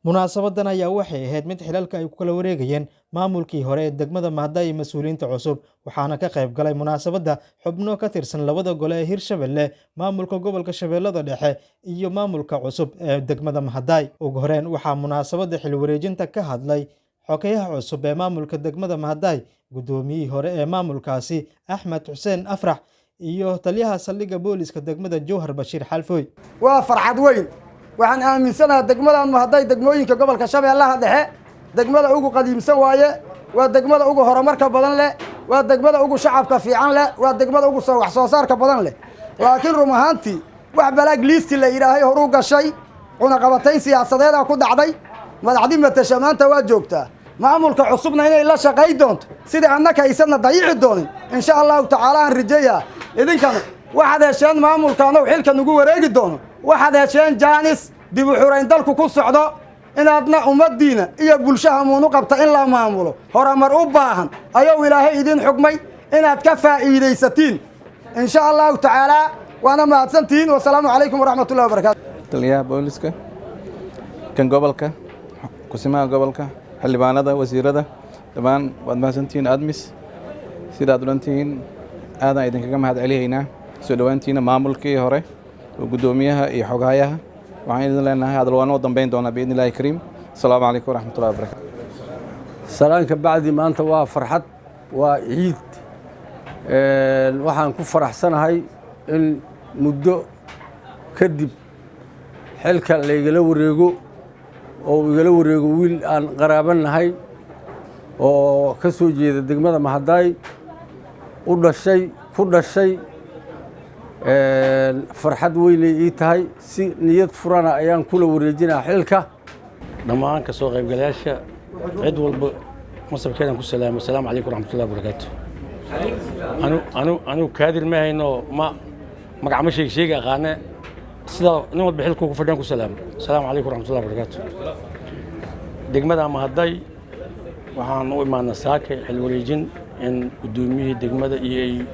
Munaasabadan ayaa waxay ahayd mid xilalka ay ku kala wareegayeen maamulkii hore ee degmada Mahadaay iyo mas'uuliyiinta cusub, waxaana ka qayb galay munaasabadda xubno ka tirsan labada gole ee Hirshabelle, maamulka gobolka Shabeellada Dhexe iyo maamulka cusub ee degmada Mahadaay. Ugu horeyn, waxaa munaasabadda xil wareejinta ka hadlay xogeyaha cusub ee maamulka degmada Mahadaay, guddoomiyihii hore ee maamulkaasi Axmed Xuseen Afrax iyo taliyaha saldhigga booliska degmada Jowhar Bashiir Xalfooy. Waa farxad weyn. Waxaan aaminsanaha degmadan Mahadaay degmooyinka gobolka Shabeellaha Dhexe degmada ugu qadiimsan waaye, waa degmada ugu horumarka badan leh, waa degmada ugu shacabka fiican leh, waa degmada ugu soo wax soo saarka badan leh. Laakiin run ahaantii wax black list la yidhaahay horuu gashay, cunaqabatayn siyaasadeedaa ku dhacday. Madaxdii matasha maanta waa joogtaa, maamulka cusubna inay la shaqay doonto sidii annaka aysanna dayici doonin, insha Allahu tacaala, aan rajeeyaa. Idinkana waxaad hesheen maamulkaanow xilka nugu wareegi doono, waxaad hesheen jaanis dib u xurayn dalku ku socdo, inaadna ummaddiina iyo bulshaha muunu qabta in la maamulo horumar u baahan ayuu Ilaahay idin xugmay inaad ka faa'iidaysatiin, insha Allahu tacaalaa. Waana mahadsantihiin. Wasalaamu calaykum waraxmatullahi wabarakatu. Taliyaha booliska kan gobolka, kusimaha gobolka, xildhibaanada, wasiirada, dhammaan waad mahadsantihiin. Admis sidaad odhantihiin, aadaan idinkaga mahad celihaynaa soo dhowaantiina. Maamulkii hore oo guddoomiyaha iyo xoghayaha, waxaan idin leenahay hadal waa noo dambeyn doonaa, biidni Illahi kariim. Asalaamu calaykum waraxmatullahi wabarakatu. Salaanka bacdi, maanta waa farxad, waa ciid. Waxaan ku faraxsanahay in muddo kadib xilka laygala wareego oo uu igala wareego wiil aan qaraaban nahay oo ka soo jeeda degmada Mahadaay, u dhashay, ku dhashay. Farxad weynay ii tahay, si niyad furana ayaan kula wareejinaa xilka. Dhammaan ka soo qaybgalayaasha, cid walba masabkeedan ku salaamo. Asalaamu calaykum waraxmatullahi wabarakaatu. Anu kaadir ma hayno, ma magac ma sheeg sheegi aqaane. Sidaa nin walba xilkuu ku fadhiyan ku salaamo. Asalaamu calaykum waraxmatullahi wabarakaatu. Degmada Mahaday waxaan u imaanaa saakay xil wareejin in guddoomiyihii degmada iyo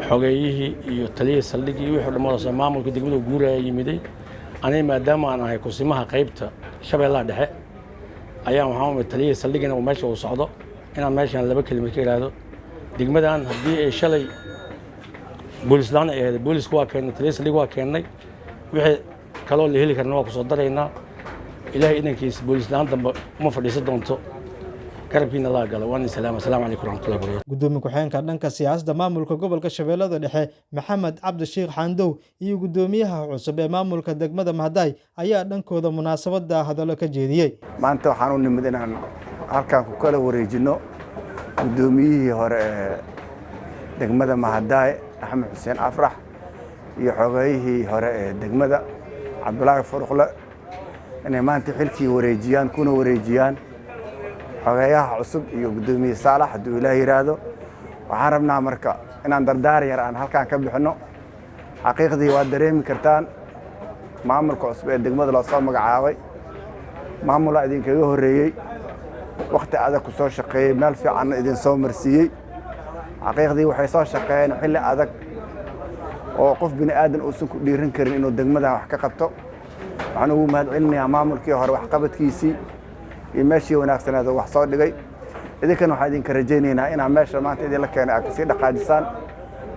xogeeyihii iyo taliyihii saldhigii iyo wixii dhammaadoo maamulka degmada guuraya yimiday. Aniga maadaama aan ahay kusimaha qaybta Shabeellaha Dhexe ayaan waxaan u imid taliyihii saldhigina uu meesha uu socdo inaan meeshaan laba kelimad ka idhaahdo. Degmadan haddii ay shalay boolis la'aan ay ahayd, booliska waa keennay, taliyihii saldhig waa keennay, wixii kaloo la heli karna waa ku soo daraynaa. Ilaahay idankiisa boolis la'aan dambe uma fadhiisan doonto. Garabkiina laa galo. Waan salaam. Asalaamu calaykum waraxmatullahi wabarakatu. Gudoomiye ku-xigeenka dhanka siyaasadda maamulka gobolka Shabeellada Dhexe Maxamed Cabdishiikh Xandow iyo guddoomiyaha cusub ee maamulka degmada Mahadaay ayaa dhankooda munaasabadda hadallo ka jeediyey. Maanta waxaan u nimid inaan halkan ku kala wareejinno guddoomiyihii hore ee degmada Mahadaay Axmed Xuseen Afrax iyo xogeeyihii hore ee degmada Cabdulaahi Furuqle, inay maanta xilkii wareejiyaan, kuna wareejiyaan xogeeyaha cusub iyo guddoomiye Saalax, hadduu Ilaah yidhaahdo. Waxaan rabnaa marka inaan dardaar yar aan halkan ka bixinno. Xaqiiqdii waad dareemi kartaan, maamulka cusub ee degmada loo soo magacaabay maamulaa idinkaga horreeyey, wakhti adag ku soo shaqeeyey, meel fiicanna idin soo marsiiyey. Xaqiiqdii waxay soo shaqeeyeen xilli adag oo qof bini aadan uusan ku dhiiran karin inuu degmadan wax ka qabto. Waxaan ugu mahad celinayaa maamulkii hore waxqabadkiisii iyo meeshii wanaagsaneed oo wax soo dhigay. Idinkana waxaan idinka rajaynaynaa inaa meesha maanta idinla keenay aad kasii dhaqaajisaan.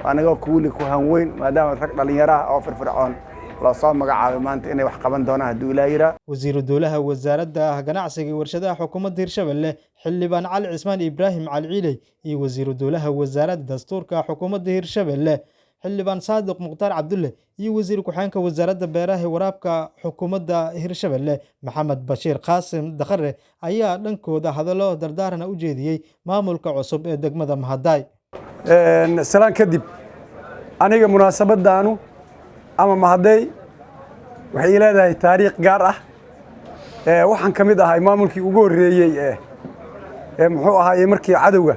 Aniga kuwili ku hanweyn, maadaama rag dhallinyaraha oo firfircoon loo soo magacaabay maanta inay wax qaban doonaan, hadduu Ilaah yiraa. Wasiiru dowlaha wasaaradda ganacsiga iyo warshadaha xukuumadda Hirshabelle Xildhibaan Cali Cismaan Ibraahim Cali Ciiley iyo wasiiru dowlaha wasaaradda dastuurka xukuumadda Hirshabelle Xildhibaan Saadiq Mukhtaar Cabdulle iyo wasiir ku-xigeenka wasaaradda beeraha iyo waraabka xukuumadda Hirshabelle Maxamed Bashiir Qaasim Dakhare ayaa dhankooda hadallo dardaarana u jeediyey maamulka cusub ee degmada Mahadaay. Salaan kadib, aniga munaasabadaanu ama Mahadey waxay ii leedahay taariikh gaar ah. Waxaan ka mid ahay maamulkii ugu horreeyey ee muxuu ahaaye markii cadowga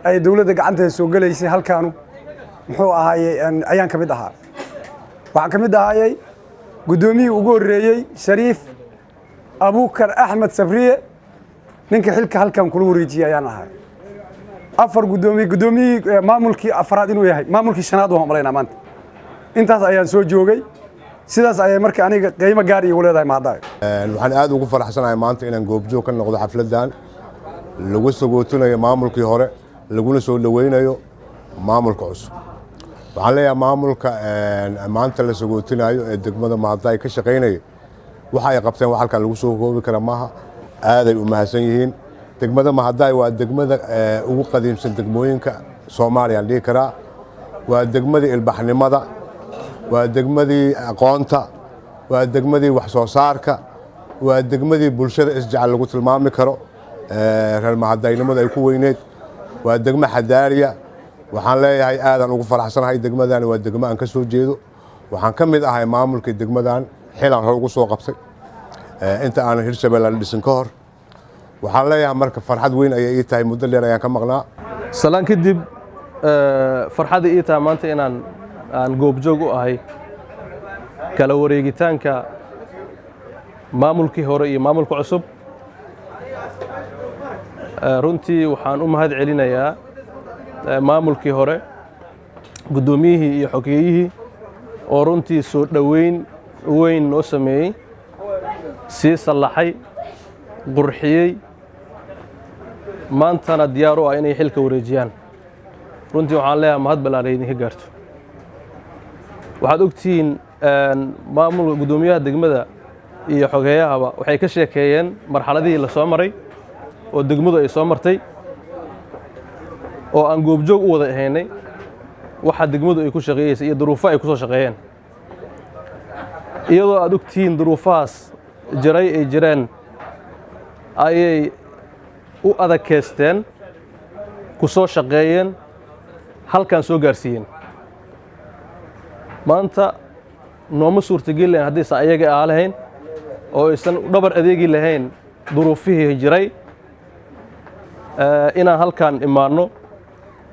ay dowladda gacanteeda soo gelaysay halkaanu muxuu ahaaye ayaan ka mid ahaa. Waxaan ka mid ahaayey guddoomiyihii ugu horreeyey, Shariif Abuukar Axmed Sabriye, ninka xilka halkan kula wareejiyey ayaan ahay. Afar guddoomiye, guddoomiyihii maamulkii afraad inuu yahay, maamulkii shanaad waan malaynaa. Maanta intaas ayaan soo joogay. Sidaas ayay marka aniga qiimo gaar iigu leedahay Mahadaay. Waxaan aad ugu faraxsanahay maanta inaan goobjoog ka noqdo xafladdan lagu sagootinayo maamulkii hore, laguna soo dhoweynayo maamulka cusub. Waxaan leeyahay, maamulka maanta la sagootinayo ee degmada Mahadaay ka shaqaynaya, waxa ay qabteen wax halkan lagu soo koobi kara maaha. Aaday u mahadsan yihiin. Degmada Mahadaay waa degmada ugu qadiimsan degmooyinka Soomaaliya aan dhihi karaa. Waa degmadii ilbaxnimada, waa degmadii aqoonta, waa degmadii wax soo saarka, waa degmadii bulshada isjecel lagu tilmaami karo, reer Mahadaynimada ay ku weyneed. Waa degmo xadaariya. Waxaan leeyahay, aadaan ugu faraxsanahay. Degmadani waa degmo aan ka soo jeedo. Waxaan ka mid ahay maamulkii degmadan, xilaan hore ugu soo qabtay inta aanan Hirshabelle la dhisin ka hor. Waxaan leeyahay marka, farxad weyn ayay ii tahay. Muddo dheer ayaan ka maqnaa. Salaan kadib, farxadda ii tahay maanta inaan aan goobjoog u ahay kala wareegitaanka maamulkii hore iyo maamulka cusub. Runtii waxaan u mahad celinayaa maamulkii hore, guddoomiyihii iyo xogeeyihii, oo runtii soo dhoweyn weyn noo sameeyey, sii sallaxay, qurxiyey, maantana diyaar u ah inay xilka wareejiyaan. Runtii waxaan leeyahay, mahad ballaaran idinka gaarto. Waxaad ogtihiin, maamulka, guddoomiyaha degmada iyo xogeeyahaba waxay ka sheekeeyeen marxaladihii la soo maray oo degmadu ay soo martay, oo aan goobjoog u wada ahaynay waxa degmadu ay ku shaqeeyeysay iyo duruufo ay ku soo shaqeeyeen. Iyadoo aad ogtihiin duruufahaas jiray ay jireen, ayay u adagkeysteen, ku soo shaqeeyeen, halkan soo gaarsiiyeen. Maanta nooma suurtageli lahayn haddaysan ayaga aa lahayn oo aysan dhabar adeegi lahayn duruufihii jiray inaan halkan imaanno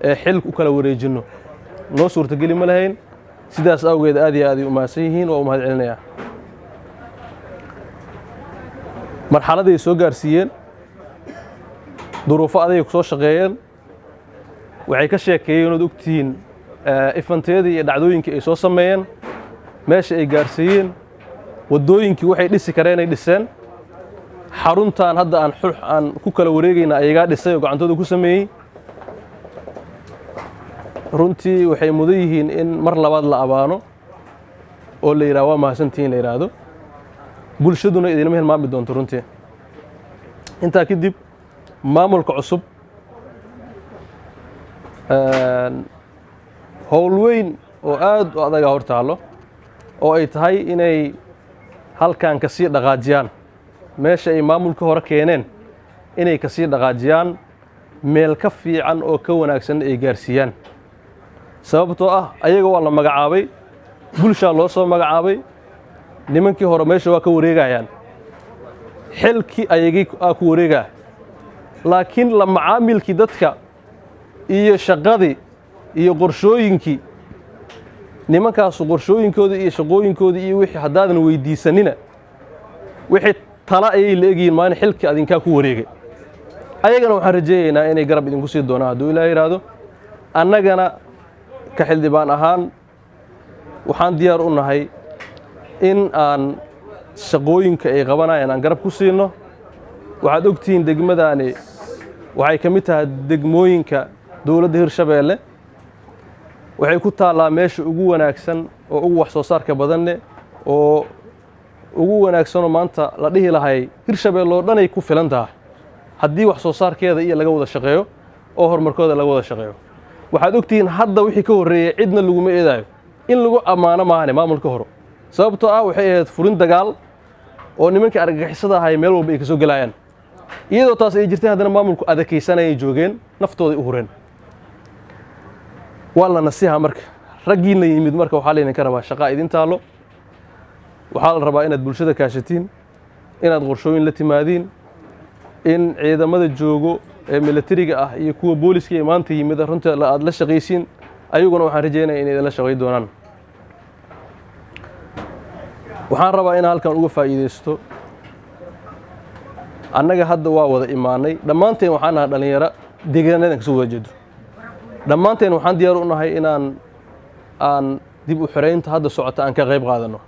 ee xil u kala wareejinno noo suurtageli ma lahayn. Sidaas awgeed, aad iyo aad ay u mahadsan yihiin, waa u mahad celinayaa. Marxaladay soo gaarsiiyeen, duruufo adagay ku soo shaqeeyeen, waxay ka sheekeeyeen ood ogtihiin eventiyadii iyo dhacdooyinkii ay soo sameeyeen, meesha ay gaarsiiyeen, waddooyinkii waxay dhisi kareen ay dhiseen, xaruntan hadda aan xux aan ku kala wareegayna ayagaa dhisay oo gacantooda ku sameeyey. Runtii waxay mudan yihiin in mar labaad la abaano oo la yidhaha waa mahadsantihiin la yidhaahdo. Bulshaduna idinma hilmaami doonto runtii. Intaa kadib, maamulka cusub howl weyn oo aad u adaga hor taallo, oo ay tahay inay halkan ka sii dhaqaajiyaan meesha ay maamulka hore keeneen, inay ka sii dhaqaajiyaan, meel ka fiican oo ka wanaagsan ay gaarsiiyaan, sababtoo ah ayaga waa la magacaabay, bulshaa loo soo magacaabay. Nimankii hore meesha waa ka wareegayaan, xilkii ayagii aa ku wareegaa, laakiin la macaamilkii dadka iyo shaqadii iyo qorshooyinkii nimankaasu, qorshooyinkoodii iyo shaqooyinkoodii iyo wixii haddaadan weydiisanina, wixii tala ayay la egyihiin maalin xilkii adinkaa ku wareegay. Ayagana waxaan rajeeyaynaa inay garab idinku sii doonaan hadduu Ilaah yidhaahdo. Annagana ka xildhibaan ahaan waxaan diyaar u nahay in aan shaqooyinka ay qabanayaan aan garab ku siino. Waxaad ogtihiin, degmadaani waxay ka mid tahay degmooyinka dowladda Hirshabeelle. Waxay ku taallaa meesha ugu wanaagsan oo ugu wax soo saarka badanne oo ugu wanaagsanoo maanta la dhihi lahay Hirshabeelle oo dhanay ku filan tahay haddii wax soo saarkeeda iyo laga wada shaqeeyo oo horumarkooda laga wada shaqeeyo. Waxaad ogtihiin, hadda wixii ka horreeyey cidna laguma eedaayo, in lagu ammaano maahane maamulka hore, sababtoo ah waxay ahayd furin dagaal oo nimankii argagixisada ahay meel walba ay ka soo gelayaan. Iyadoo taas ay jirtay, haddana maamulku adakaysanayay joogeen, naftooday u hureen. Waa la nasiha marka raggiina yimid. Marka waxaa laydinka rabaa shaqaa idin taallo. Waxaa la rabaa inaad bulshada kaashatiin, inaad qorshooyin la timaadiin, in ciidamada joogo ee militariga ah iyo kuwa booliska ee maanta yimid runtii aad la shaqaysiin. Ayaguna waxaan rajeynaya inay idinla shaqay doonaan. Waxaan rabaa inaan halkan uga faa'iidaysto. Annaga hadda waa wada imaanay dhammaanteen, waxaan nahay dhallinyaro deegaanadan kasoo wada jeedo. Dhammaanteen waxaan diyaar u nahay inaan aan dib u xoreynta hadda socota aan ka qayb qaadano.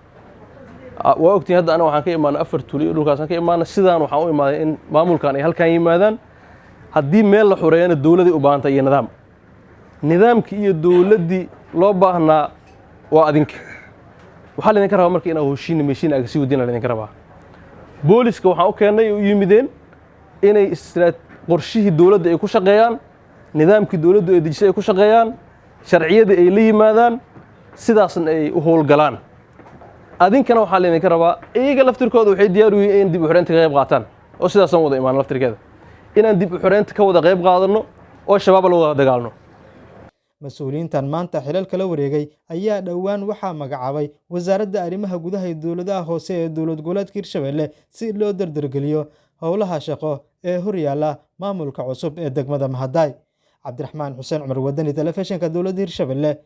Waa ogtiin, hadda aniga waxaan ka imaanay 4 tuulo iyo dhulkaasaan ka imaanay. Sidaan waxaan u imaaday in maamulkan ay halkan yimaadaan. Haddii meel la xoreeyana, dowladay u baahantay iyo nidaam. Nidaamkii iyo dowladdii loo baahnaa waa adinka. Waxaa laydinka rabaa marka inaad heshiin meshiin aga sii wadina laydinka rabaa. Booliska waxaan u keennay u yimideen inay qorshihii dowladda ay ku shaqeeyaan, nidaamkii dowladdu ay dejisay ay ku shaqeeyaan, sharciyadii ay la yimaadaan, sidaasna ay u howlgalaan. Adinkana waxaa laydinka rabaa, iyaga laftirkooda waxay diyaar u yihiin in dib u xoreynta ka qayb qaataan, oo sidaasaan wada imaan laftirkeeda inaan dib u xoreynta ka wada qayb qaadanno oo Shabaab la wada dagaalno. Mas-uuliyiintan maanta xilalka la wareegay ayaa dhowaan waxaa magacaabay Wasaaradda Arrimaha Gudaha iyo Dowladaha Hoose ee Dowlad Goboleedka Hirshabelle si loo dardargeliyo howlaha shaqo ee horyaalla maamulka cusub ee degmada Mahadaay. Cabdiraxmaan Xuseen Cumar, Wadani, Telefishinka Dowladda Hirshabelle.